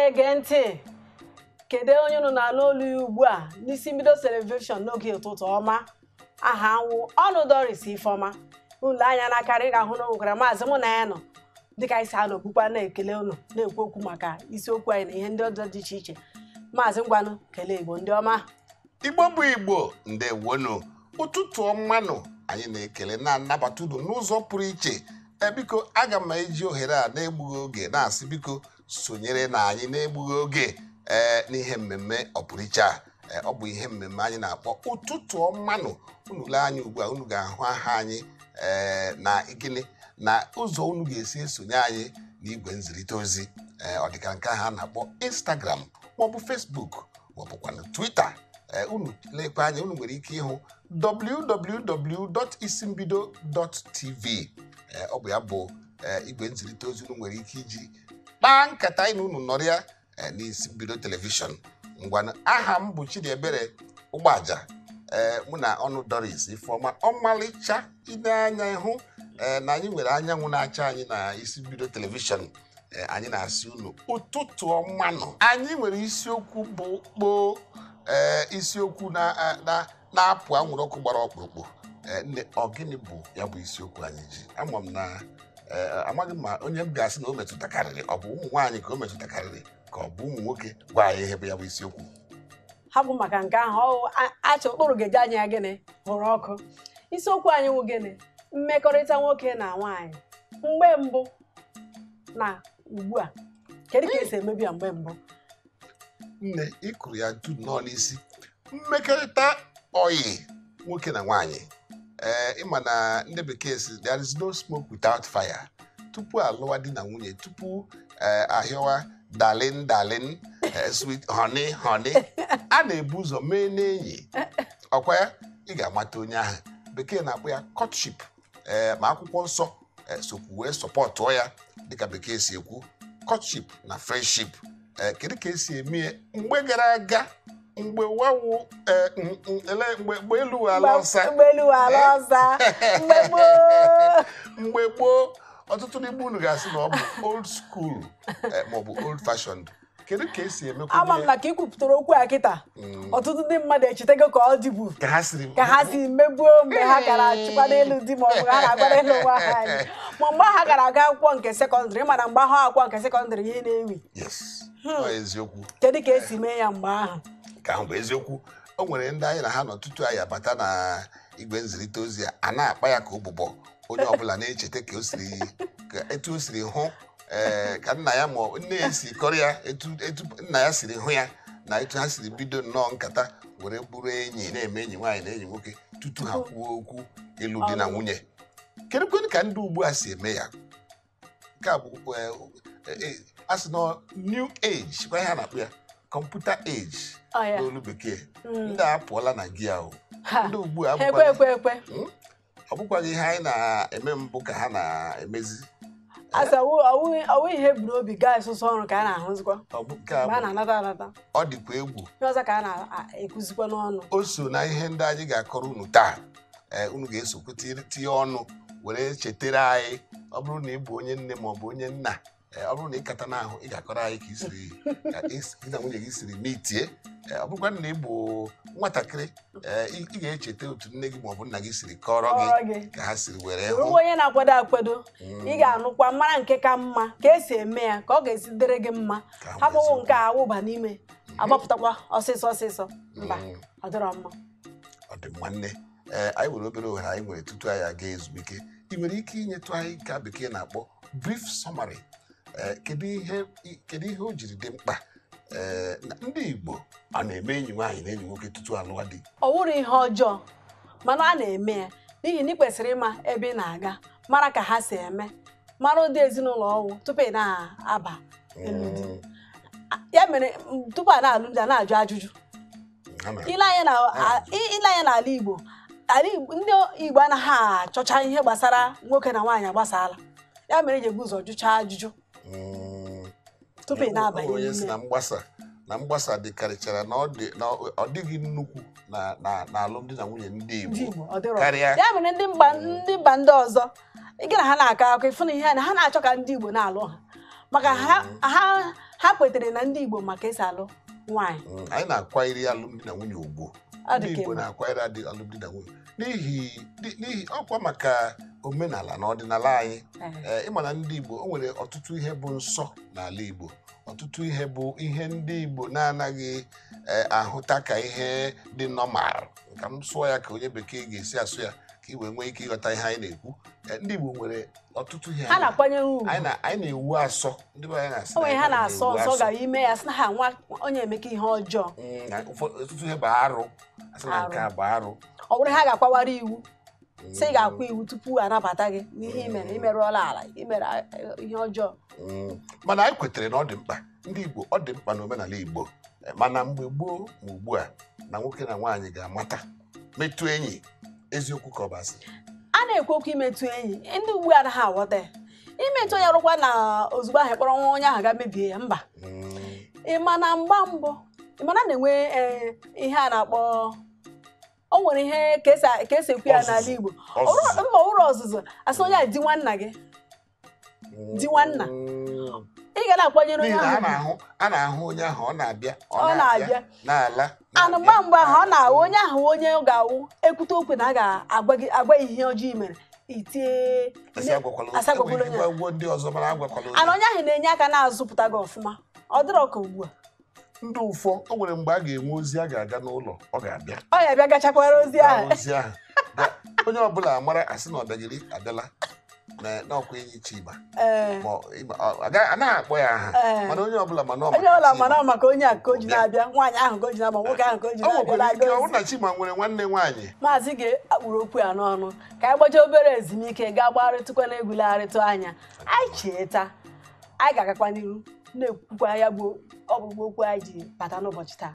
Na-ege ntị, kedu onye unu na-anụ olu ya ugbu a n'isi mbido telivishọn n'oge ụtụtụ ọma? Aha anwụ ọnụ Doris Ifeọma. Unu anya n'aka ị ga-ahụ na o nwekwara maazị mụ na ya nọ, dịka anyị si anọ ogbukwa na-ekele unu, na-ekwu okwu maka isiokwu anyị na ihe ndị ọzọ dị iche iche. Maazị, ngwanụ, kelee Igbo ndị ọma. Igbo bụ Igbo, ndewonu, ụtụtụ ọmanụ. Anyị na-ekele na-anabata unu n'ụzọ pụrụ iche. Biko, aga m eji ohere a na-egbughị oge na-asị, biko sonyere na anyị na-egbughị oge n'ihe mmemme ọpụrụiche a. Ọ bụ ihe mmemme anyị na-akpọ ụtụtụ ọmanụ. Unu lee anya ugbu a, unu ga-ahụ aha anyị na gịnị na ụzọ unu ga-esi esonye anyị n'igwe nzirịta ozi. Ọ dịka nke ahụ a na-akpọ Instagram maọbụ Facebook maọbụkwanụ Twitter. Unu lekwa anya, unu nwere ike ịhụ www.isimbido.tv. Ọ bụ ya bụ igwe nzirịta ozi unu nwere ike iji kpaa nkata anyị na unu nọrọ ya n'isi mbido telivishọn. Ngwanụ, aha m bụ Chidiebere Ụgbọaja. Mụ na ọnụ Doris Ifeọma ọmalịcha ile anya ịhụ na anyị nwere anyanwụ na-acha anyị na isi mbido telivishọn. Anyị na-asị unu ụtụtụ ọmanụ. Anyị nwere isiokwu bụ kpoo, isiokwu na-apụ anwụrụ ọkụ gbara ọkpụrụkpụ. Nne, ọ gịnị bụ ya bụ isiokwu anyị ji? Ama m na amaghị m ma onye m ga-asị na o metụtakarịrị, ọ bụ ụmụ nwaanyị ka o metụtakarịrị ka ọ bụ ụmụ nwoke. Gwa anyị ihe bụ ya bụ isiokwu. Hapụ maka nke ahụ, ọ achọ ụkpụrụ ga-eji anya ya gịnị hụrụ ọkụ. Isiokwu anyị wụ gịnị? Mmekọrịta nwoke na nwaanyị mgbe mbụ na ugbu a. Kedu ka esi emebi ya mgbe mbụ? Nne, ị kụrụ ya ntu nnọọ n'isi. Mmekọrịta ọyị nwoke na nwaanyị, ịma na ndị bekee si, "There is no smoke without fire." Tupu alụwa di na nwunye, tupu ahịọwa darling, darling, sweet honey, honey, a na-ebu ụzọ mee n'enyi. Ọkwa ya ị ga-amata onye ahụ, bekee na-akpọ ya courtship. Ma akwụkwọ nsọ sokwu wee sọpọtụọ ya, dịka bekee si ekwu courtship na friendship. Kedu ka esi eme ya mgbe gara aga, mgbe wawu ele mgbe elu ala ọsa? Mgbe elu ala ọsa, mgbe gboo. Mgbe gboo, ọtụtụ n'ime unu ga-asị na ọ bụ old school maọbụ old fashioned. Kedu ka esi emekwa? Ama m na ka ị kwupụtara okwu a kịta, ọtụtụ ndị mmadụ echetego ka ọ dịbu, ka ha siri ka ha si mebuo mgbe ha gara achịkwa n'elu di ma ọ bụ ha na-agba n'elu nwaanyị, ma mgbe ha gara aga akwụkwọ nke sekọndịrị. Mana mgbe ahụ akwụkwọ nke sekọndịrị, ihe na-ewi. Yes, ọ eziokwu. Kedu ka esi mee ya mgbe ahụ? Nke ahụ bụ eziokwu. O nwere ndị anyị na ha nọ tutu anyị abata na igwe nzirịta ozi a, a na-akpa ya ka ụbụbọ. Onye ọbụla na-echeta ka o siri, ka etu o siri hụ ka nna ya ma nne ya si kọrọ ya, etu nna ya siri hụ ya na etu ha siri bido nnọọ nkata were bụrụ enyi, na-eme enyi nwaanyị na enyi nwoke tutu ha kwuo okwu ịlụ di na nwunye. Kedu kwenu ka ndị ugbu a si eme ya? Nke a bụ a sị nọ new age kwa, ihe a na-akpọ ya computer age Ọ ya. n'olu bekee. Ndị a apụọla na gia o. Ha. Ndị ugbu a Ekwe abụkwaghị ekwe ekwe. Ọ bụkwaghị ihe anyị na-eme mbụ ka ha na-emezi. Asa ọwụ ihe buru obi gaa ịsụsụ ọrụ ka a na-ahụzikwa Ọ bụ nke a mgbe a bụ na-anata anata. Ọ dịkwa egwu. Ihe ọzọ ka a na-ekuzikwa n'ọnụ. O so na ihe ndị anyị ga-akọrọ unu taa. Unu ga-esokwu tinye ọnụ were chetara anyị. Ọ bụrụ na ị bụ onye nne ma ọ bụ onye nna, ọ bụrụ na ị kata n'ahụ, ị ga-akọrọ anyị ka ị siri ka gị na nwunye gị siri mitie. Ọ bụrụkwa na ị bụ nwatakịrị, ị ga-echeta otu nne gị ma ọ bụ nna gị siri kọrọ gị Kọrọ gị. ka ha siri were Bụrụkwa hụ. onye na-akwado akwado, ị ga-anụkwa mara nke ka mma ka esi eme ya, ka ọ ga-esi dịrị gị mma. Ka ahụ Hapụwụ eziokwu. nke a awụba n'ime agbapụtakwa ọsịsọ ọsịsọ, mba, ọ dịrọ mma. Ọ dị mma, nne. Anyị nwere obere ohere anyị nwere tutu anyị aga ezumike. Ị nwere ike inyetụ anyị nke a bekee na-akpọ brief summary? Kedu ihe o jiri dị mkpa na ndị Igbo a na-eme enyi nwaanyị na enyi nwoke tutu alụwa di? Ọ wụrụ ihe ọjọọ, mana a na-eme ya n'ihi na ị kwesịrị ịma ebe ị na-aga, mara ka ha si eme, mara ụdị ezinụlọ ọwụ tupu ị na-aba elu di. Ya mere tupu a na-alụ di, a na-ajụ ajụjụ. Ile anya n'ala Igbo, ala Igbo, ndị Igbo anaghị achọcha ihe gbasara nwoke na nwaanyị agbasala. Ya mere eji ebu ụzọ jụchaa ajụjụ tupu ị na-abanye Ọ bụ onye si n'ime. na mgbasa dịkarịchara na ọ dị na ọ dịghị nnukwu na alụmdi na nwunye ndị Ndị Igbo Igbo, ọ dịrọ. karịa. Ya mere ndị mba ndị ọzọ ị gị na ha na-akọ akụkọ, ịfụ na ihe a na ha na-achọ ka ndị Igbo na-alụ ha, maka ha ha Ha kwetere na ndị Igbo maka esi alụ nwaanyị. Anyị na-akwanyere alụmdi na nwunye ugwu. Ọ Ndị dị ka Igbo ịma. na-akwanyere alụmdi na nwunye n'ihi ọkwa maka omenala na ọdịnala anyị. Ee. Ịma na ndị Igbo, o nwere ọtụtụ ihe bụ nsọ n'ala Igbo, ọtụtụ ihe bụ ihe ndị Igbo na-anaghị ahụta ka ihe dị normal. Ka m sụọ ya ka onye bekee ga-esi asụ ya ka ị wee nwee ike ịghọta ihe anyị na-ekwu. Ndị Igbo nwere ọtụtụ ihe Ha anyị na-akwanyere ugwu. anyị na-ewu asọ, ndị be anyị na-asị O na nwere anyị ha na-asọ na-ewu nsọ asọ. gara ime ya sị na ha nwa onye emeka ihe ọjọọ. Na ọtụtụ ihe bụ arụ, asị na nke a bụ arụ. Ọ bụrụ ha ga-akwawara iwu, sị ị ga-akwa iwu tupu anabata gị n'ihe i mere, imerụọla ala, imere ihe ọjọọ. Mana anyị kwetere na ọ dị mkpa, ndị Igbo, ọ dị mkpa n'omenala Igbo. Mana mgbe gboo ma ugbu a, na nwoke na nwaanyị ga-amata metụ enyi, eziokwu ka ọ bụ asị? A na-ekwu okwu imetụ enyi, ndị ugbu a anaghị aghọta ya. Imetụ onye rụkwa na ozugbo ahụ kpọrọ nwa onye ahụ ga mebie ya, mba. Ị ma na mgba mbụ, ị ma na na-enwe ihe a na-akpọ, o nwere ihe ka esi ekwu ya n'ala Ọzụzụ. Igbo. Ọzụzụ. Mba, ụrọ ọzụzụ, asị onye a di nwanna gị, di nwanna. Ị ga na-akwanyere onye N'ihi na ahụ a ugwu. na-ahụ onye ahụ, ọ na-abịa, Ọ na-abịa. na-ala, Anụ na-abịa, mgba mgbe ahụ ọ na-ala. na-awụ onye ahụ, onye ọ ga-awụ ekwute okwu na a ga-agwa gị, agwa ya ihe ọjọọ i mere, itie Asị agwakwala. Asị agwakwala enwere ike onye a. gwa ndị ọzọ, mana agwakwala onye. Ana onye ahụ na-enye aka na-azụpụta gị ọfụma, ọ dịrọ ka ugbu a. Ndị ụfọ, o nwere mgbe a ga-enwe ozi a ga-aga n'ụlọ, ọ ga-abịa. Ọ ya bịa gachakwara ozi Gaa ahụ. Ozi ahụ onye ọbụla amara, asị na ọbịagịrị abịala na ọkwa enyi Chima. Ee. Ma anaghị akpọ ya aha. Ee. Mana onye ọbụla mana ọ Onye maka ọbụla Chima. mana ọ maka onye a ka o ji Bịa. na-abịa, nwaanyị ahụ ka o ji na-abịa, nwoke ahụ ka o ji O na-abịa nwekwara na-aga ike ọ bụrụ ozi. na Chima nwere nwanne nwaanyị. Maazị ga-akpụrụ okwu ya n'ọnụ ka anyị gbajie obere ezumike, gaa gbarịtụkwa na egwulegharịtụ anya. Anyị cheta anyị ga-agakwa n'ihu na-ekwukwa ya bụ ọgbụgbọ okwu anyị ji bata n'ụbọchị taa.